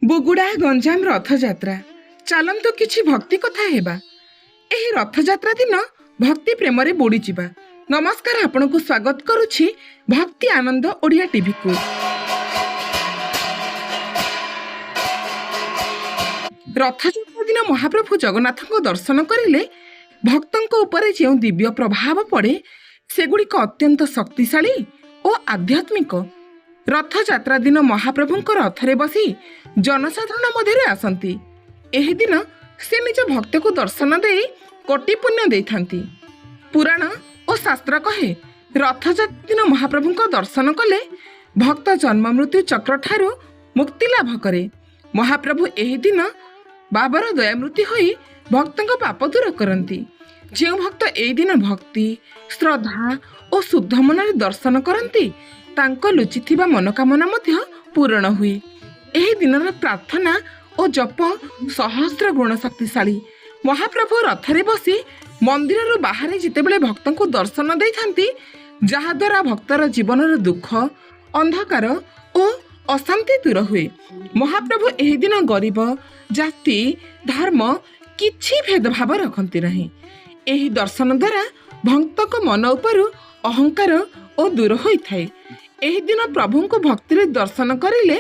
ବୁଗୁଡ଼ା ଗଞ୍ଜାମ ରଥଯାତ୍ରା। ଚାଲନ୍ତୁ କିଛି ଭକ୍ତି କଥା ହେବା। ଏହି ରଥଯାତ୍ରା ଦିନ ଭକ୍ତି ପ୍ରେମରେ ବୁଡ଼ିଯିବା। ନମସ୍କାର, ଆପଣଙ୍କୁ ସ୍ୱାଗତ କରୁଛି ଭକ୍ତି ଆନନ୍ଦ ଓଡ଼ିଆ ଟିଭିକୁ। ରଥଯାତ୍ରା ଦିନ ମହାପ୍ରଭୁ ଜଗନ୍ନାଥଙ୍କ ଦର୍ଶନ କରିଲେ ଭକ୍ତଙ୍କ ଉପରେ ଯେଉଁ ଦିବ୍ୟ ପ୍ରଭାବ ପଡ଼େ, ସେଗୁଡ଼ିକ ଅତ୍ୟନ୍ତ ଶକ୍ତିଶାଳୀ ଓ ଆଧ୍ୟାତ୍ମିକ। ରଥଯାତ୍ରା ଦିନ ମହାପ୍ରଭୁଙ୍କ ରଥରେ ବସି ଜନସାଧାରଣ ମଧ୍ୟରେ ଆସନ୍ତି। ଏହି ଦିନ ସେ ନିଜ ଭକ୍ତକୁ ଦର୍ଶନ ଦେଇ କୋଟି ପୁଣ୍ୟ ଦେଇଥାନ୍ତି। ପୁରାଣ ଓ ଶାସ୍ତ୍ର କହେ, ରଥଯାତ୍ରା ଦିନ ମହାପ୍ରଭୁଙ୍କ ଦର୍ଶନ କଲେ ଭକ୍ତ ଜନ୍ମ ମୃତ୍ୟୁ ଚକ୍ରଠାରୁ ମୁକ୍ତି ଲାଭ କରେ। ମହାପ୍ରଭୁ ଏହି ଦିନ ବାବର ଦୟାମୂର୍ତ୍ତି ହୋଇ ଭକ୍ତଙ୍କ ପାପ ଦୂର କରନ୍ତି। ଯେଉଁ ଭକ୍ତ ଏହି ଦିନ ଭକ୍ତି, ଶ୍ରଦ୍ଧା ଓ ଶୁଦ୍ଧ ମନରେ ଦର୍ଶନ କରନ୍ତି, ତାଙ୍କ ଲୁଚିଥିବା ମନୋକାମନା ମଧ୍ୟ ପୂରଣ ହୁଏ। ଏହି ଦିନର ପ୍ରାର୍ଥନା ଓ ଜପ ସହସ୍ର ଗୁଣ ଶକ୍ତିଶାଳୀ। ମହାପ୍ରଭୁ ରଥରେ ବସି ମନ୍ଦିରରୁ ବାହାରେ ଯେତେବେଳେ ଭକ୍ତଙ୍କୁ ଦର୍ଶନ ଦେଇଥାନ୍ତି, ଯାହାଦ୍ୱାରା ଭକ୍ତର ଜୀବନର ଦୁଃଖ, ଅନ୍ଧକାର ଓ ଅଶାନ୍ତି ଦୂର ହୁଏ। ମହାପ୍ରଭୁ ଏହି ଦିନ ଗରିବ, ଜାତି, ଧର୍ମ କିଛି ଭେଦଭାବ ରଖନ୍ତି ନାହିଁ। ଏହି ଦର୍ଶନ ଦ୍ୱାରା ଭକ୍ତଙ୍କ ମନ ଉପରୁ ଅହଙ୍କାର ଓ ଦୂର ହୋଇଥାଏ। ଏହି ଦିନ ପ୍ରଭୁଙ୍କୁ ଭକ୍ତିରେ ଦର୍ଶନ କରିଲେ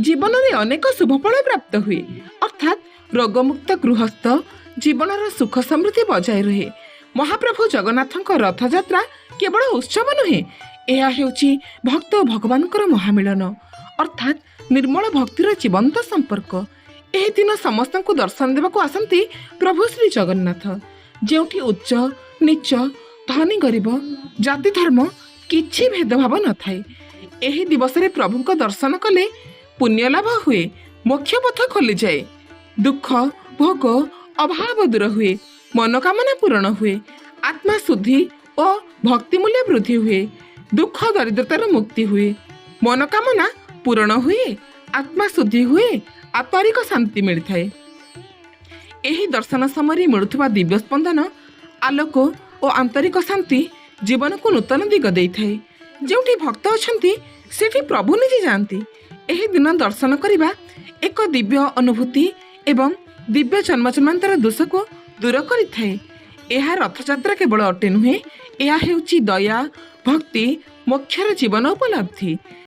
ଜୀବନରେ ଅନେକ ଶୁଭଫଳ ପ୍ରାପ୍ତ ହୁଏ। ଅର୍ଥାତ୍ ରୋଗମୁକ୍ତ ଗୃହସ୍ଥ ଜୀବନର ସୁଖ ସମୃଦ୍ଧି ବଜାୟ ରୁହେ। ମହାପ୍ରଭୁ ଜଗନ୍ନାଥଙ୍କ ରଥଯାତ୍ରା କେବଳ ଉତ୍ସବ ନୁହେଁ, ଏହା ହେଉଛି ଭକ୍ତ ଓ ଭଗବାନଙ୍କର ମହାମିଳନ, ଅର୍ଥାତ୍ ନିର୍ମଳ ଭକ୍ତିର ଜୀବନ୍ତ ସମ୍ପର୍କ। ଏହି ଦିନ ସମସ୍ତଙ୍କୁ ଦର୍ଶନ ଦେବାକୁ ଆସନ୍ତି ପ୍ରଭୁ ଶ୍ରୀ ଜଗନ୍ନାଥ, ଯେଉଁଠି ଉଚ୍ଚ ନୀଚ, ଧନୀ ଗରିବ, ଜାତି ଧର୍ମ କିଛି ଭେଦଭାବ ନଥାଏ। ଏହି ଦିବସରେ ପ୍ରଭୁଙ୍କ ଦର୍ଶନ କଲେ ପୁଣ୍ୟ ଲାଭ ହୁଏ, ମୋକ୍ଷ ପଥ ଖୋଲିଯାଏ, ଦୁଃଖ, ଭୋଗ, ଅଭାବ ଦୂର ହୁଏ, ମନୋକାମନା ପୂରଣ ହୁଏ, ଆତ୍ମା ଶୁଦ୍ଧି ଓ ଭକ୍ତି ମୂଲ୍ୟ ବୃଦ୍ଧି ହୁଏ, ଦୁଃଖ ଦରିଦ୍ରତାରୁ ମୁକ୍ତି ହୁଏ, ମନୋକାମନା ପୂରଣ ହୁଏ, ଆତ୍ମା ଶୁଦ୍ଧି ହୁଏ, ଆନ୍ତରିକ ଶାନ୍ତି ମିଳିଥାଏ। ଏହି ଦର୍ଶନ ସମୟରେ ମିଳୁଥିବା ଦିବ୍ୟ ସ୍ପନ୍ଦନ, ଆଲୋକ ଓ ଆନ୍ତରିକ ଶାନ୍ତି ଜୀବନକୁ ନୂତନ ଦିଗ ଦେଇଥାଏ। ଯେଉଁଠି ଭକ୍ତ ଅଛନ୍ତି, ସେଠି ପ୍ରଭୁ ନିଜେ ଯାଆନ୍ତି। ଏହି ଦିନ ଦର୍ଶନ କରିବା ଏକ ଦିବ୍ୟ ଅନୁଭୂତି ଏବଂ ଦିବ୍ୟ ଜନ୍ମ ଜନ୍ମାନ୍ତର ଦୋଷକୁ ଦୂର କରିଥାଏ। ଏହା ରଥଯାତ୍ରା କେବଳ ଅଟେ ନୁହେଁ, ଏହା ହେଉଛି ଦୟା, ଭକ୍ତି, ମୋକ୍ଷର ଜୀବନ ଉପଲବ୍ଧି।